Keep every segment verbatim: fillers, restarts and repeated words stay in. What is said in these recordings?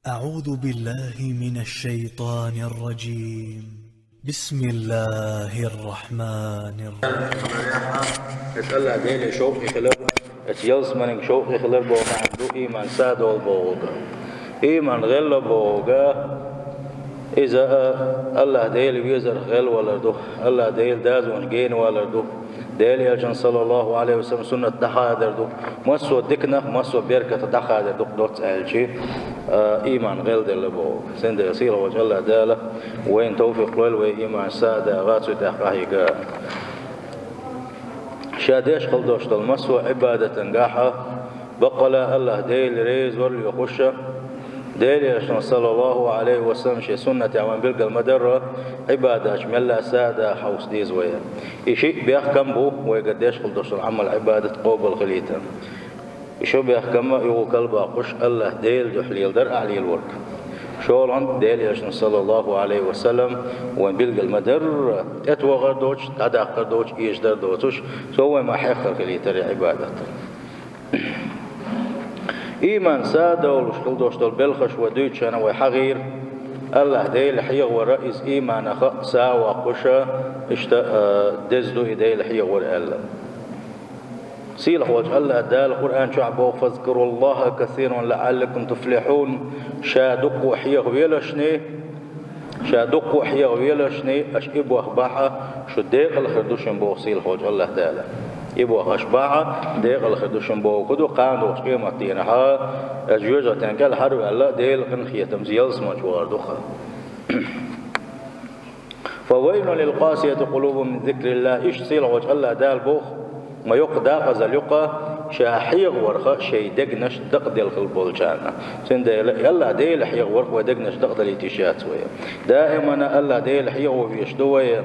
أعوذ بالله من الشيطان الرجيم. بسم الله الرحمن الرحيم. Эцалла Деле шовкъе хилар, эц ялсманинг шовкъе хилар боху маьӀна ду иман са долу бохург. Иман гӀелла бохург, иза а Аллах Дела везарх гӀелвалар ду, Аллах Дела дазонаш генавалар ду, Дела Элчан, саллаллаху Ӏалайхи ва саллам, суннат дӀахадар ду, массо а диканах, массо а беркатах дӀахадар ду доцца аьлчи, а, иман гӀелделла боху. Цундела сийлахьчу Аллах Дала вайна тавфикъ лойла вай иман са а дагӀа, цу тӀехь къахьийга. Ша деш хила долуш долу массо а Ӏибадатангахьа, баккъала Аллах Дела резавар лоьхуша, Дела Элчан, саллаллаху Ӏалайхи ва саллам, шен суннатехь вайн билгал ма-дарра, Ӏибадаташ мелла а са а да хьовса деза вай. И шиъ бехкам бу вайга деш хила долуш долу Ӏамал Ӏибадат къобал хилийта. И шо бехкамма юха калбаккхуш Аллах Дела дуьхьа леладар ахьа лелаварг. ШолгӀанна Дела Элчан, саллаллаху Ӏалайхи ва саллам, вайн билгал ма-дарра, тӀетохар доцуш, дӀадаккхар доцуш, эшадар доцуш, цо вай ма хьеххар хилийтара Ӏибадат. Иман са долуш хила долуш долу белхаш вай дуьйцучарна вай хьахийра, Аллах Дела хьехавара иза иманах а са ваккхуша, иштта, а, деза ду и Дела хьехавар аьлла. Сийлахьчу Аллах Дала Къуръан чохь боху: «Фазкуруллаха касиран лаӀаллакум туфлихьун». Ша дуккха а хьехавелашний, ша дуккха а хьехавелашний, аша и боху бахьа, шу декъала хир ду шун боху сийлахьчу Аллах Дала. И боху аша бахьа, декъала хир ду шун боху ду, кхана дохучу къематдийнахьа, аша жоьжахатин кӀел хьарваьлла, Дела къинхетамца ялсаманчу вахар ду-кха. «Фавайлун лилкъасияти къулубухум мин зикриллах». Иштта сийлахьчу Аллах Дала боху, ма йоккха дакъазалла ю-кха, ша хьехаварх шайн дегнаш дакъаделла хила болчарна. Цундела Аллах Дела хьехаварх вай дегнаш дакъадалийта йиш яц вай. Даимана Аллах Дела хьехаво везаш ду вай.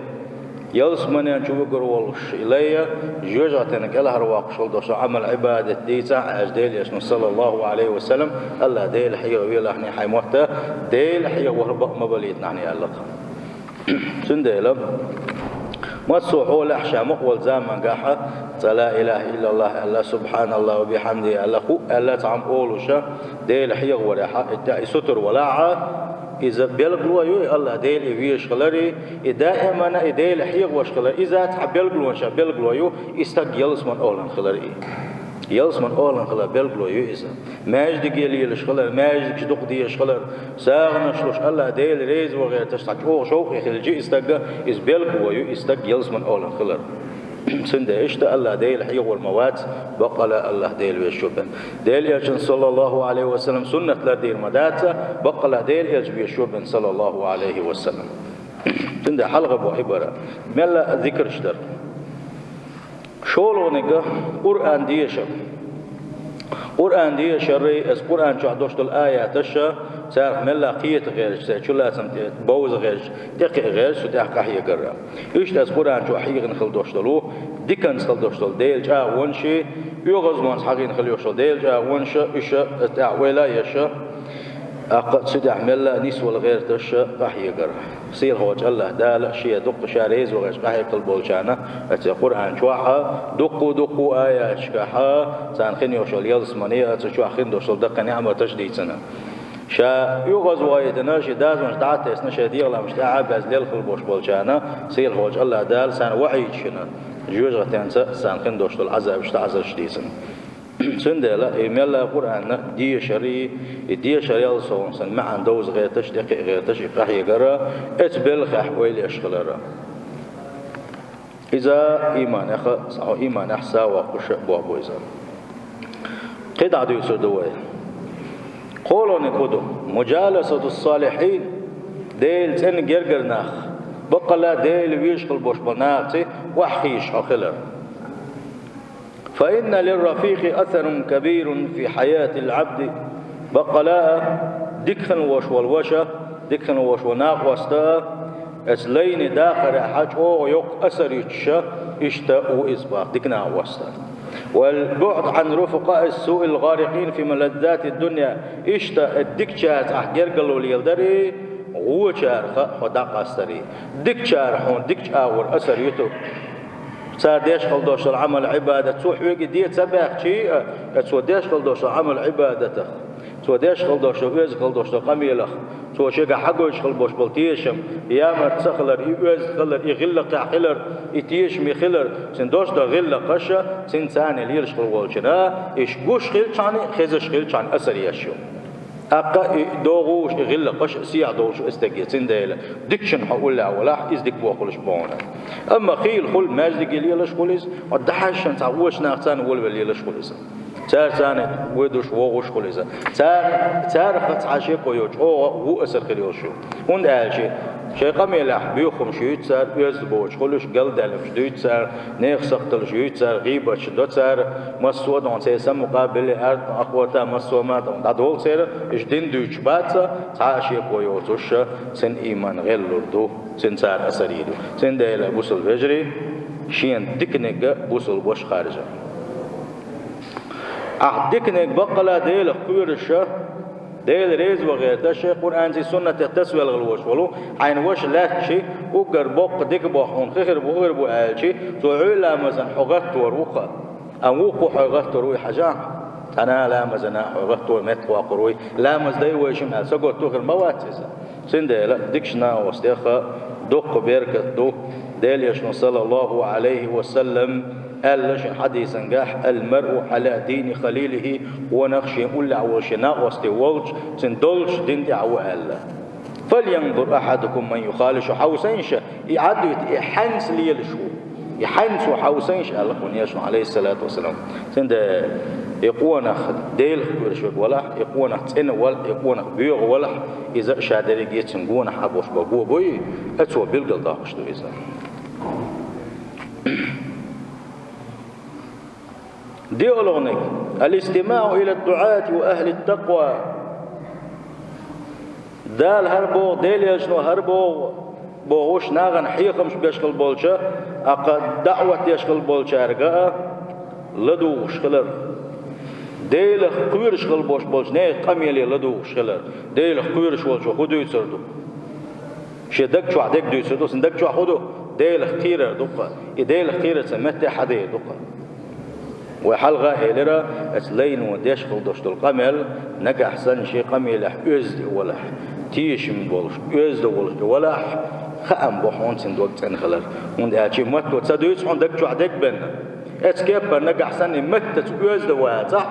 Ялсаманен чу вуьгур волуш и лай, жоьжахатин кӀелхьарвоккхуш волу долуш Ӏамал Ӏибадат дийцахь, аьлча Дела Элчано, саллаллаху Ӏалайхи ва саллам, Аллах Дела хьехавелахьний хьайн мотта, Дела хьехавар бакъ ма балийтинахьний аьлла-кха. Цундела массо а хьолехь ша мукъа волу замангахьа цкъа ла илаха иллаллах аьлла, субхьаналлах ва бихьамди аьлла, хӀуъа аьлла цхьамма олуша, Дела хьехаварехьа, и тӀе и сутара валахьа, иза белгало ю, и Аллах Дела и везаш хилар, и даимана и Дела хьехавеш хилар, иза цхьа белгалонех белгало ю, и стаг ялсаман охӀлан хилар и. Ялсаман охӀлан хилар белгало ю иза. Маьждиге лелаш хилар, маьждигаш дукха дезаш хилар, сагӀанаш луш, Аллах Дела реза ван гӀерташ цхьа чӀогӀа шовкъе хилча и стага, иза белгало ю, и стаг ялсаман охӀлан хилар. Цундела иштта Аллах Дела хьехавар ма вац, баккъала Аллах Дела везаш ю бен. Дела Элчан, саллаллаху Ӏалайхи ва саллам, суннат лардийр ма дац, баккъала Дела Элча везаш ю бен, саллаллаху Ӏалайхи ва саллам. Цундела хьалха боху и бара. Мелла а зикраш дар. ШолгӀаниг Къуръан дешар. Къуръан дешар, аса Къуръан чохь долуш долу аяташа, царах мелла кхета гӀерташ, церан чулацам тӀе бовза гӀерташ, тӀекхиа гӀерташ, цу тӀехь къахьегара. Иштта аса Къуръан чохь хьехина хила долуш долу, диканца хила долуш долу Делан чӀагӀонаш, оьгӀазлонца хьахийна хила йолуш долу Делан чӀагӀонаш, уьш аса тӀехь ойла а еш, тӀаккха цу тӀехь мелла а нисвала гӀерташ къахьегара. Сийлахьчу Аллах Дала шен дуккха ша реза ван гӀерташ къахьегна хила болчарна, оцу Къуръан чохь а, дуккха-дуккха аяташкахь а, царна хин йолуш йолу ялсамане а, цу чохь хин долуш долу даккхий неӀматаш дийцина. Ша оьгӀазвахийтина, шен дозанаш дӀа а тесна, шайн дегӀаламаш тӀехь а баьзна лелла хила болуш болчарна, сийлахьчу Аллах Дала царна ваӀид йина, жоьжахатинца царна хин долуш долу Ӏазабаш, таӀзарш дийцина. Цундела и мелла а Къуръан дешар, и дешар ял совгӀан сан маьӀна довза гӀерташ, тӀекхиа гӀерташ, и къахьегара, эцу белхехь ойла еш хилара. Иза иманех а, цхьа хӀун иманехь са воккхуш а боху бу иза. КхидӀа дуьйцур ду вай. КхоалгӀаниг хӀун ду? Муджаласату салихьин, Делан цӀена гергара нах, баккъала Дела везаш хила болуш болу нахаца охьахийша хьо хилар. فإن للرفيق أثر كبير في حياة العبد. Баккъала а, дика хила волуш волу ваша, дика хила волуш волу накъост а, эцу лайни дахарехь чӀогӀа йоккха асар йитуш а, иштта ву иза боху, дика накъост а. والبعد عن رفقاء السوء الغارقين في ملذات الدنيا. Иштта дикачаьрца ахь гергарло леладар, гӀочарах а хьо дӀакъастар. Дикачара хьуна дика чӀагӀо асар йиту. Цара деш хила долуш долу Ӏамал-Ӏибадат цо хьоьга де ца баьхча а, цо деш хила долуш долу Ӏамал-Ӏибадатах Цо деш хила долча, оьзда хила долча къамелах, цо шегахь хьагойтуш хила болуш болу тешам, ямарта ца хилар, и оьзда хилар, и гӀиллакхехь хилар, и тешаме хилар, цуьнан долуш долу гӀиллакхаш, цуьнан царна лелаш хила волчунна, уьш гуш хилчхьана, хезаш хилчхьана асар еш ю. ТӀаккха и догӀуш, и гӀиллакхаш сехьа долуш ю и стаге, цундела дикачунна хьо уллехь валахь, иза дика бохуш хуьлуш бу хьуна. Амма хийла хуьлу, маьждиге лелаш хуьлу иза, хьо дӀахьаьжча цхьа вочу нахаца валавелла лелаш хуьлу иза. Цара царна вуьдуш вогӀуш хуьлу иза. Цара, царах цхьа шеко йоцуш, чӀогӀа ву асар хир йолуш ю. ХӀунда аьлча шайн къамелехь боьха хӀумаш юьйцу цара, оьзда боцуш хуьлуш, галдаьлларш дуьйцу цара, нехан сахталлаш юьйцу цара, гӀийбаташ до цара, массо а догӀун церан самукъабиле, аьрда ахвата, массо а ма догӀун дӀадолу церан, уьш дин дуьйцуш бац, цхьа а шеко йоцуш, цуьнан ийман гӀеллур ду, цуьнан цара асар йийр ю. Цундела, бусалба вежарий, шена диканиг бусалба ваша харжа. Ахь диканиг баккъала Делах кхоьруш, Дела реза ван гӀерташ, Къуръанций, суннатех тасавелла волуш волу хьайн ваша лаьтташ, уггар боккха дика боху хьуна хи хир бу, хи хир бу аьлча, цо Ӏуьйра ламазан хьо гӀаттор ву-кх. Амма вукхо хьо гӀаттор вуй хьажахь, цхьана а ламазана хьо гӀаттор меттахвоккхур вуй, ламаз дай вайшимма аьлла, саготто хир ма вац иза. Цундела дикачу накъостех дуккха беркат ду. Делан Элчано, саллаллаху Ӏалайхи ва саллам, аьлла шен хьадисангахь: «Ал-маръу Ӏала дини халилихи», къонах шен уллехь волу шен накъосте волчу, цуьнан долчу дин тӀехь ву аьлла. «Фальянзур ахьадукум ман юхали», шу хьовсийша, и Ӏадвита, и хьаьнца лелаш ву. И хьаьнца ву хьовсийша аьлла кхунна Элчано, Ӏалайхиссалату вассалам. Цундела и къонах Делах кхоьруш верг валахь, и къонах цӀена валахь, и къонах боьха валахь, иза а ша дерриге цуьнан гонахь Ӏа болуш бан го буй, а цо билгалдоккхуш ду иза. ДиълагӀниг: «Ал-истимаъу ила ад-дуӀати ва ахьли ат-такъва». Дала хӀара боху, Делан Элчано хӀара боху, бохуш нахана хьехамаш беш хила болчу, тӀаккха даӀват деш хила болчаьрга а ладугӀуш хилар. Делах кхоьруш хила болуш болчу нехан къамеле ладугӀуш хилар. Делах кхоьруш волчо хӀун дуьйцур ду? Шен даг чохь дерг дуьйцур ду, цуьнан даг чохь хӀун ду? Делах кхерар ду-кх. И Делах кхерар цуьнан метте хьадер ду-кх. Вай хьалха а элира, оцу лайно деш хила долуш долу къамел нагахь санна шен къамелехь оьзда валахь, тешам болуш, оьзда волуш и валахь, хаам бу хьуна цуьнан дог цӀена хилар. ХӀунда аьлча матто ца дуьйцу хьуна даг чохь дерг бен. Оцу кеппара нагахь санна и меттаца оьзда вацахь,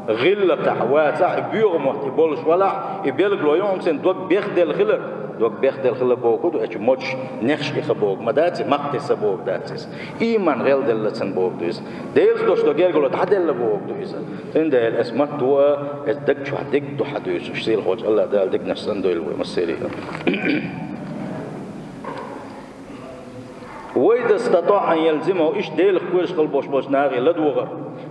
гӀиллакхехь вацахь, и боьха мотт и болуш валахь, и билгало ю хьуна цуьнан дог бехделла хилар. Дог бехделла хила бохург ду, оцу мотт нехаш и ха бохург ма дац, и маккхий са бохург дац иза. Ийман гӀелделла цуьнан бохург ду иза. Делаца долуш долу гергарло дӀаделла бохург ду иза. Цундела оцу матто а, оцу даг чохь дерг ду хьан дуьйцуш, сийлахьчу АллахӀ Дала дегнаш санна дойла вай массеран а. «Ва иза статаӀа ан ялзимаху», иштта Делах кхоьруш хила болуш болчу нахе ладогӀар,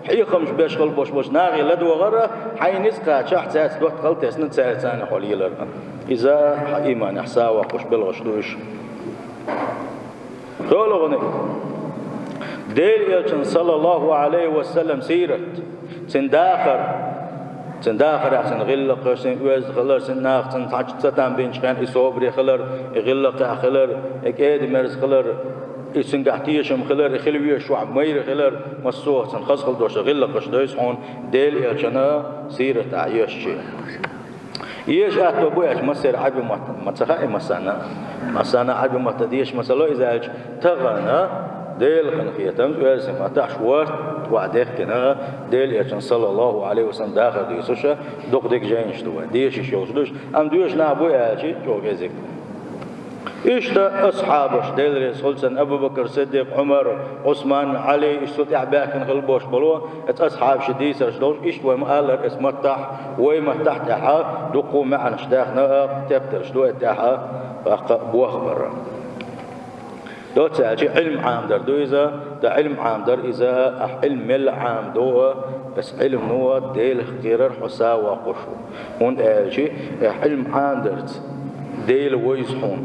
хьехамаш беш хила болуш болчу нахе ладогӀар, хьайна ницкъ кхачахь, цаьрца доттагӀалла тесна, цаьрца цхьаьна хьо лелар. Иза хьан ийманехь са воккхуш белхаш ду уьш. ШолгӀаниг: Делан Элчан, саллаллаху Ӏалайхи ва саллам, сират, цуьнан дахар, цуьнан дахарехь цуьнан гӀиллакхаш, цуьнан оьзда хилар, цуьнан нах цуьнца цхьаьна ца там бинчу хенахь и собаре хилар, и гӀиллакхехь хилар, и кӀеда-мерза хилар, и цуьнгахь тешам хилар, и хила везаш вахь майра хилар, массо а цуьнан хаза хила долуш гӀиллакхаш дойзу хьуна Делан Элчан сиратехь езачу. Еза аьтто бу аьлча, массеран Ӏаьрбийн мотт ма ца хаьа массарна. Массарна Ӏаьрбийн мотт деша ма ца ло иза аьлча, тахана Делан къинхетамца оьрсийн маттахь шортта охьадехкина, Делан Элчан, саллаллаху Ӏалайхи ва саллам, дахар дуьйцуш, дукха дика жайнаш ду вайн, дешаш йолуш ду уьш, амма доьшуш нах буй аьлча, чӀогӀа кӀезиг ду. Иштта асхьабаш, Дела реза хуьлда царна, Абу-Бакр Сиддикъ, Ӏумар, Ӏусман, Ӏали, иштта цу тӀехь баьхкина хила болуш болу, оцу асхьабашийн дийцарш долуш, иштта вай ма-аллара, оцу маттахь, вай маттахь тӀехь дуккха а маьӀнаш даьхна а, тептарш ду оцу тӀехь, тӀаккха бохбар. Доцца аьлча, Ӏилма Ӏамадар ду иза, ткъа Ӏилма Ӏамадар иза, ахь Ӏилма мел Ӏамадо, оцу Ӏилмано Делах кхерар хьо са воккхуш ву. ХӀунда аьлча, ахь Ӏилма Ӏамадарца Дела вевза хьуна.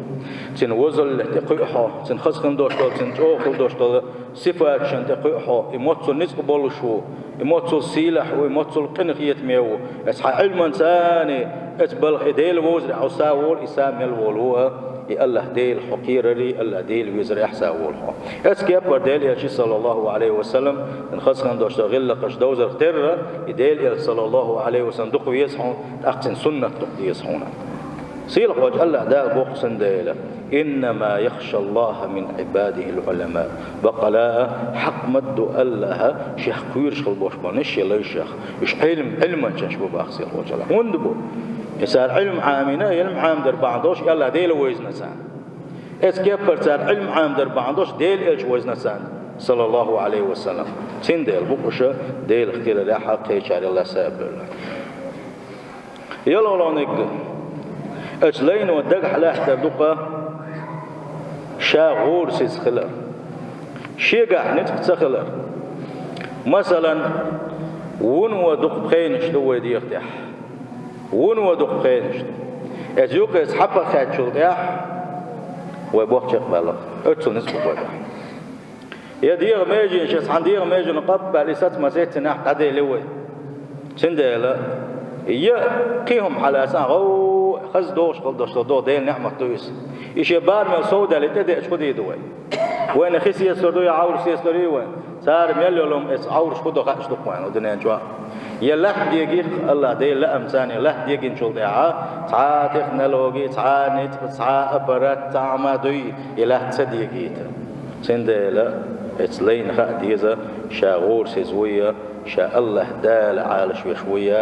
Цуьнан возалле тӀе кхуьу хьо, цуьнан хаза хила долуш долу, цуьнан чӀогӀа хила долуш долу сифаташна тӀе кхуьу хьо, и моццул ницкъ болуш ву, и моццул сийлахь ву, и моццул къинхетаме ву. Оцу хьан Ӏилманца, оцу балха и Дела вовзаре хьо са волу, и са мел волу а, И АллахӀ Дела хьо кхерарий, АллахӀ Дела везарий ахьа са волу хьо. Эцу кеппара Делан Элча, саллаллаху Ӏалайхи ва саллам, хазахана долуш долу гӀиллакхаш довзарх терра, и Делан Элча, саллаллаху Ӏалайхи ва саллам, дукха веза хьуна, тӀаккха цуьнан суннат дукха деза хьуна. Сийлахьчу АллахӀ Дала боху цундела: «Иннама яхшаллахӀа мин Ӏибадихил Ӏулама». Баккъала а, хьакъ ма-дду АллахӀах шех кхоьруш хила болуш болу ниш шен лайшех. Уьш Ӏилма, Ӏилманчаш бу боху сийлахьчу АллахӀ. ХӀунда бу? И цара Ӏилма Ӏамийна, Ӏилма Ӏамадар бахьана долуш, и АллахӀ Дела вевзина царна. Эцу кеппара цара Ӏилма Ӏамадар бахьана долуш, Делан Элча вевзина царна, саллаллаху Ӏалайхи ва саллам. Цундела бу уьш Делах кхерарехь кхечарел а са а бевлла. ЯлхолгӀаниг, оцу лайно дагахь лаьттар ду-кх ша гӀорасиз хилар, шегахь ницкъ ца хилар. Масалан, вуно дукха пхенаш ду вай дегӀа тӀехь. Вуно дукха пхенаш ду. Иза юкъе цхьа пхи хецначул тӀаьхьа вай бохча чекхбаьлла-кх. Оццул ницкъ бу вай бахьа. Я дегӀан меженаш, я цхьана дегӀан меженан къаппалла и саца ма сеццинехь дӀаделла вай. Цундела я кхин хӀума хьалаца гӀов хаза догӀуш хила долуш долу Делан неӀмат ду иза. И шен барамел совдаьлла тӀедеача хӀун дийр ду вай? Вайна хи сецалур дуй, я Ӏовра сецалур юй вайна? Цара мел йолу хӀума, эцу Ӏовраш хӀун до хаьаш ду-кх вайна, дуьнен чохь. Я латта дегий-кх, АллахӀ Делан лаамца царна латта дегинчул тӀаьхьа, цхьа а технологи, цхьа а ницкъ, цхьа а аппарат, цхьа а хӀума дуй, и латта ца дегийта. Цундела эцу лайна хаа деза, ша гӀорасиз вуй, ша АллахӀ Дала Ӏалаш веш вуй,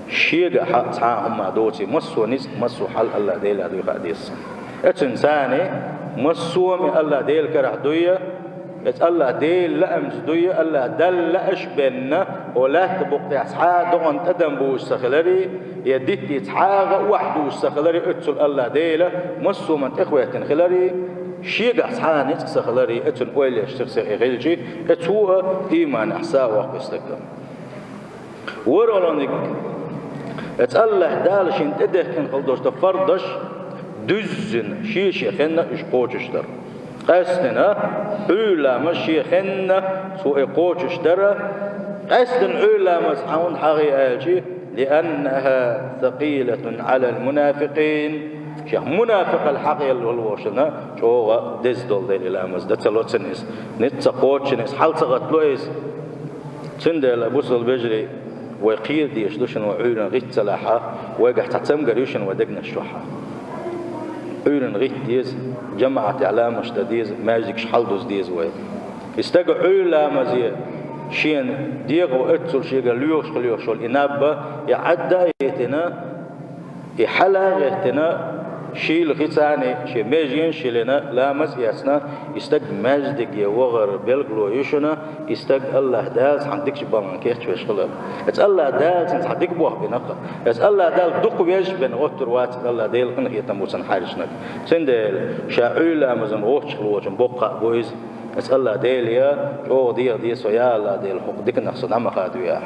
шегахь цхьа а хӀума доций, массо а ницкъ, массо а хьал АллахӀ Делан дуй хаа деза. Оцунна царна массо а хӀума АллахӀ Делан карахь дуй, иза АллахӀ Делан лаамца дуй, АллахӀ Далла лааш бен, хӀокху лаьттан букъа тӀехь цхьа а догӀан тӀадам бузуш ца хиларий, я диттий цхьа а гӀа охьадузуш ца хиларий, оццул АллахӀ Делан массо а хӀуманна тӀехӀоьттина хиларий, шегахь цхьа а ницкъ ца хиларий, оцунна ойла еш сих-сиха и хилчий, оцо а ийманехь са а воккху и стаг. ВорхӀалгӀаниг, иза АллахӀ Дала шена тӀедехкина хила долуш долу фардаш дуьззина, шен-шен хенна уьш кхочуш дар. Къаьстина, Ӏуьйра ламаз шен хенна цо и кхочуш дара. Къаьстина Ӏуьйра ламаз хьан хӀунда хьахий аьлчи, «Лианнаха сакъилатун Ӏалал мунафикъин». Шех мунафикъал хьахийла волу вовшана чӀогӀа деза долу дела и ламаз дан ца ло цунна иза. Ницкъ ца кхоччина иза, хьал ца гӀаттало иза. Цундела, бусалба вежарий, вай кхера дезаш ду шуна вай Ӏуьйранна гӀитта ца лахь, вайгахь цхьа цамгар ю шуна вай дегнаш чохь. Ӏуьйранна гӀитта деза, жамаӀатехь ламазаш дан деза, маьждигаш хьалдуза деза вай. И стага Ӏуьйра ламазе шена дегӀо оццул шега лоьхуш хила лоьхуш волу и наб а, и Ӏадда а йитина, и хьала а гӀеттина, шийла хи царна шен меженаш а йиллина, ламаз а эцна, и стаг маьждиге вахар билгало ю шуна, и стаг АллахӀ Дала цхьана дикачу балхана кечвеш хилар. Иза АллахӀ Дала цунна цхьа дика болх бина-кх. Иза АллахӀ Дала дукха везаш бен гӀоттур вац, АллахӀ Делан къинхетам бу цунна хьаьжначунна. Цундела ша Ӏуьйра ламазан гӀоттуш хила волчун боккха а бу иза. Иза АллахӀ Дела я, чӀогӀа дегӀа де со, я АллахӀ Дела, хӀокху диканах со дӀа ма хадаве ахь.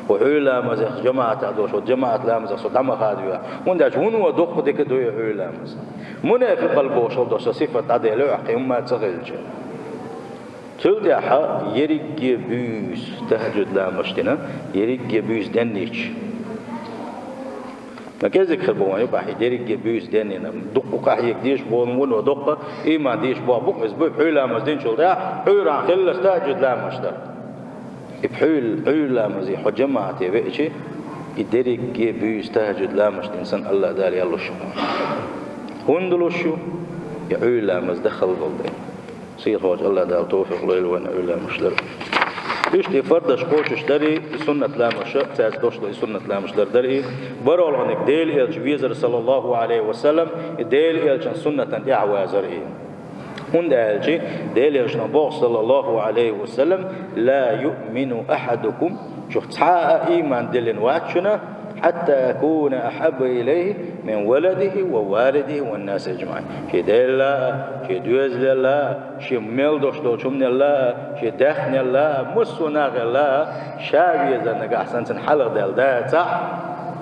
Хьо Ӏуьйра ламазех жамаӀатехь долуш, хӀокху жамаӀат ламазех со дӀа ма хадаве ахь. ХӀунда аьлча вуно дуккха дика ду и Ӏуьйра ламаз. Мунафикъал бохуш хила долуш со сифат дӀаделла ахь, кхин хӀумма а ца хилча. Цул тӀаьхьа ерриге буьйса тахӀажуд ламазаш дина, ерриге буьйса деннича. Ма кӀезиг хир бу вайн юкъахь и дерриге буьйса деннина. Дуккха къахьега дезаш болу вуно доккха, иман дезаш болу бу-кх иза, бу Ӏуьйра ламаз динчул тӀаьхьа, Ӏуьйранна хилла тахӀажуд ламазаш дар. И Ӏуьйра, Ӏуьйра ламазе хьо жамаӀате веачи, и дерриге буьйса тахӀажуд ламазаш дина санна АллахӀ Дала ял луш ю. ХӀунда луш ю? И Ӏуьйра ламаз дахалла долу дела. Сийлахьчу АллахӀ Дала товфикъ лойла вайна Ӏуьйра ламазаш дар. Иштта и фардаш кхочуш дарий, и суннат ламазаш, цаьрца дош долу и суннат ламазаш дар дарий, ворхӀалгӀаниг Делан Элча везар, саллаллаху Ӏалайхи ва саллам, и Делан Элчан суннатан тӀаьхьа вазарий. ХӀунда аьлча Делан Элчано боху, саллаллаху Ӏалайхи ва саллам: «Ла юъмину ахьадукум», шух цхьа а ийман диллина вац шуна, «хьатта акуна ахьабба илайхи мин валадихи ва валидихи ван наси аджмаӀин». Шен Делал а, шен доьзалал а, шен мел долуш долчу хӀуманал а, шен даьхнил а, массо а нахал а, ша везар нагахь санна цунна хьалха даьлла дацахь,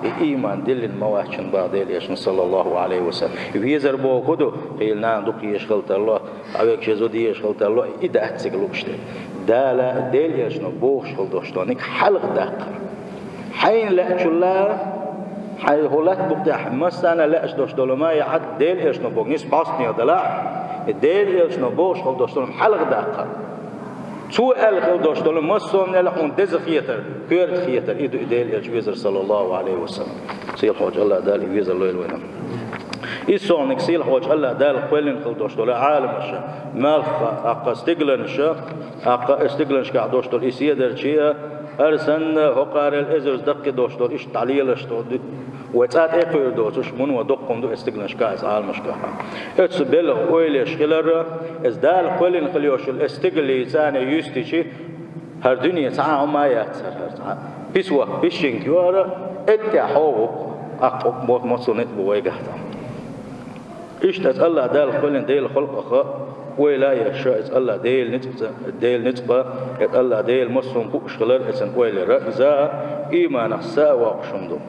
и ийман диллина ма вац шуна боху Делан Элчано, саллаллаху Ӏалайхи ва саллам. Везар боху хӀун ду? Кхин нана дукха езаш хила тарло, Ӏа вегаш зуда езаш хила тарло, и дац цига лууш дерг. Дала, Делан Элчано бохуш хила долуш долу ниг хьалха даккхар. Хьайна лаьачул а, Хьайн хӀу латта букъ тӀехь массарна а лаьаш долуш долу ма яхьа, Делан Элчано боху ниса бӀостанехьа далахь, и Делан Элчано бохуш хила долуш долу хьалха даккха. Цо аьлла хила долуш долу массо а мел хьуна деза хетар, коьрта хетар, и ду и Делан Элча везар, саллаллаху Ӏалайхи ва саллам. Сийлахьчу АллахӀ Дала и везар лойла вайна. Иза сониг сийлахьчу АллахӀ Дала кхоьллина хила долуш долу Ӏаламаша, малхха, аккха стигланаша, аккха стигланашкахь долуш долу и седарчий а, ара санна, хӀокхарел эзарза даккхий долуш долу иштта дӀалелаш долу ду-, вай цӀа тӀе а кхуьур доцуш, муно доккхун ду эс стигланашкахь, эс Ӏаламашкахь. Эцу белхан ойлеш хиларра, эс Дала кхоьллина хила йолуш йолу эс стигаллица царна юьстичи, хӀара дуьне цхьа а хӀума яцара, хӀара цхьа а. Писвак пишшинг йора, эттехь хьо ву, аккха мо-, моцу ницкъ бу вайгахь цхьа. Иштта эс АллахӀ Дала кхоьллина Делан халкъах ойла а еш, эс АллахӀ Делан ницкъаца, Делан ницкъа, эс АллахӀ Дела массо а хӀума хууш хилар, эцан ойлера, иза иманах са а воккхуш хӀума ду.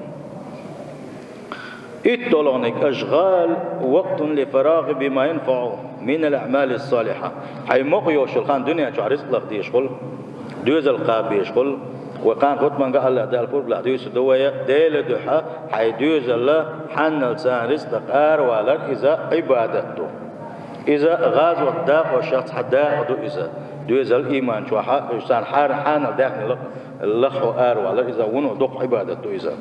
ИтталгӀаниг, ашгӀал вакътун ли фарагӀи бима янфаӀу минал аӀмали ссалихьа. Хьайн мукъа йолуш йолу хан дуьнен чохь ризкъ лаха дезаш хуьлу, доьзал кхаба безаш хуьлу. Вай кхана хӀуттаман гахь АллахӀ Дала пурба лахь дуьйцур ду вай, Делан дуьхьа хьайн доьзалла хьаннал царна ризкъах аравалар, иза Ӏибадат ду. Иза гӀазот дакъошах цхьа дакъа ду иза. Доьзал иман чохь а, уьш царна хьарам хьанал даьхни лах-, лаха хьо аравалар, иза вуно доккха Ӏибадат ду иза.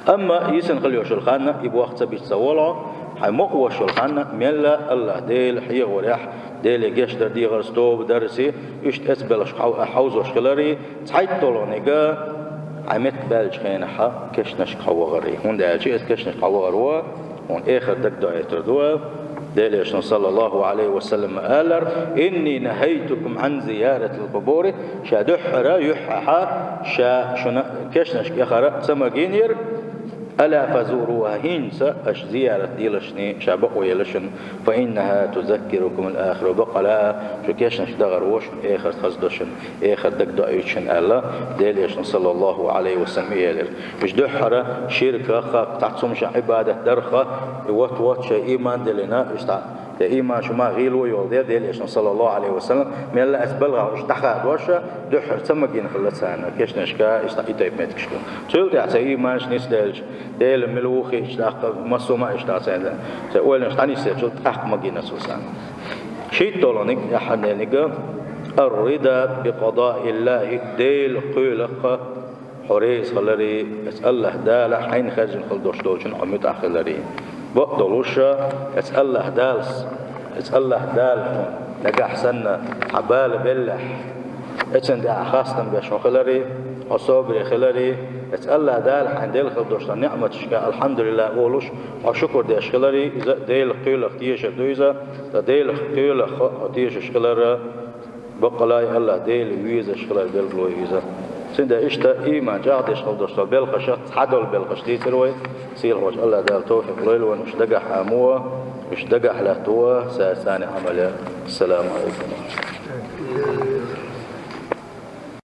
Амма йисина хила йолуш йолу ханна и бохка ца бича ца волу, хьайн мукъа волуш йолу ханна мелла АллахӀ Дела хьехаварехь, Деле гечдар дехарца, тоба дарца, иштта эцу белхашка хьов-, хьовзош хиларе, цхьайтталгӀаниг, хьайн меттах баьллачу хенахь кешнашка хьо вахаре. ХӀунда аьлча эс кешнашка хьо вахар ву, хьуна эхар дагадоуьйтур ду. Делан Элчано, саллаллаху Ӏалайхи ва саллам, аьллера: «Инни нахайтукум Ӏан зияратил къубури», ша дуьххьара юьххьехь ша шуна кешнашка яхар ца магийнера, «Ала фазуруха», хӀинца аша зиярат делаш шуна, ша бакъо елла шуна, «фа иннаха тузаккирукумул ахира», баккъала шу кешнашка дахар ву шуна эхарт хазадо шуна, эхар дагадоуьйту шуна аьлла, Делан Элчано, саллаллаху Ӏалайхи ва саллам, и элира. Уьш дуьххьара ширках, цхьацца хӀуманашах Ӏибадат дарх, и вот-вот шайн иман диллина, уьш цхьа, я иман шу ма гӀийла йолу дела, Делан Элчано, саллаллаху Ӏалайхи ва саллам, мелла а эцу белхах уьш дӀахадош, дуьххьара ца магийна хилла царна, кешнашка, иштта и тайпа меттигашка. Цул тӀаьхьа церан иманаш нисделча, Дела мила ву хиъча, тӀаккха массо а ма иштта церан, церан ойланаш дӀанисъелчул тӀаккха магийна цо царна. ШийтталгӀаниг, яххьаннениг, ар-рида би къадаиллахи, Делан кхоьлах хьо реза хиларе, эцу АллахӀ Дала хьайна хаьржина хила долуш долчунна хьо муьтӀахь хиларе. Бакъдолуш, эцу АллахӀ Далас, эцу АллахӀ Дала хьуна нагахь санна хьан бала беллехь, эцан тӀехь хастам беш хьо хиларе, хьо собаре хиларе, эцу АллахӀ Дала хьайна делла хила долуш долу ниӀматашка алхьамдулиллахӀ олуш, хьо шукур деш хиларе, иза Делан кхоьлах тешар ду иза, ткъа Делан кхоьлах хьо тешаш хилар, баккъалла а АллахӀ Дела везаш хилар билгало иза. Цундела иштта иман чӀагӀдеш хила долуш долу белхашах цхьадолу белхаш дийцира вай. Сийлахьчу АллахӀ Дала товфикъ лойла вайна уьш дагахь хӀуттамо, уьш дагахь латто, цаьрца цхьаьна Ӏамал ян. Ассаламу Ӏалайкум.